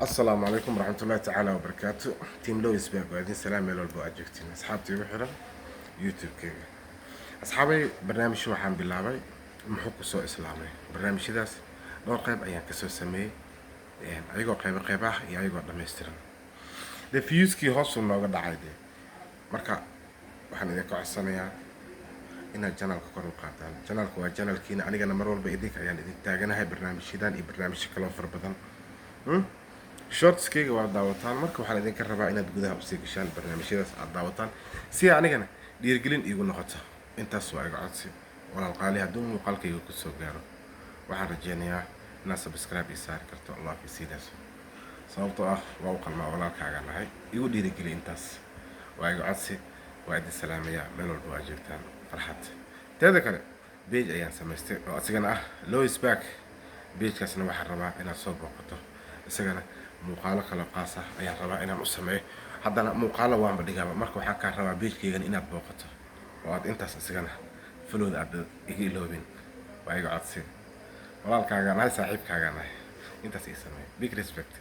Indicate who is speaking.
Speaker 1: Asalaamu calaykum waraxmatullahi tacaala wabarakaatu. Team Lowisberg waa idin salaam meel walba aad joogtiin, asxaabta igu xiran YouTube-keyga. Asxaabay, barnaamij waxaan bilaabay "Muxuu kusoo islaamay?" Barnaamijyadaas dhowr qayb ayaan kasoo sameeyey, ayagoo qaybo qayb ah iyo ayagoo dhammaystiran. Dee viewskii hoosuu nooga dhacay. Dee marka waxaan idinka codsanayaa inaad channelka kor u qaadaan. Channelka waa channelkiina, anigana mar walba idinka ayaan idin taaganahay barnaamijyadan iyo barnaamijyo kaloo fara badan. Shortskayga waa daawataan. Marka waxaan idinka rabaa inaad gudaha usii gashaan, barnaamijyadaas aad daawataan, si anigana dhiirigelin iigu noqoto. Intaas waa iga codsi, walaal qaali. Hadduu muuqaalkayga kusoo gaaro, waxaan rajeynayaa inaad subscribe ii saari karto, love isiidaas, sababtoo ah waa u qalmaa, walaalkaaga nahay. Igu dhiirigeli. Intaas waa iga codsi. Waa idin salaamayaa meel walba waa joogtaan. Farxad. Teeda kale, page ayaan samaystay oo asigana ah Lowisback. Pagekaasna waxaan rabaa inaad soo booqato. Isagana muuqaalo kaloo qaas ah ayaan rabaa inaan u sameeyo. Haddana muuqaalo waanba dhigaaba. Marka waxaan kaa rabaa pagekeygana inaad booqato oo aad intaas isagana followda aad iga iloobin. Waa iga codsi, walaalkaagaa nahay, saaxiibkaagaa nahay. Intaas ii sameeyo. Big respect.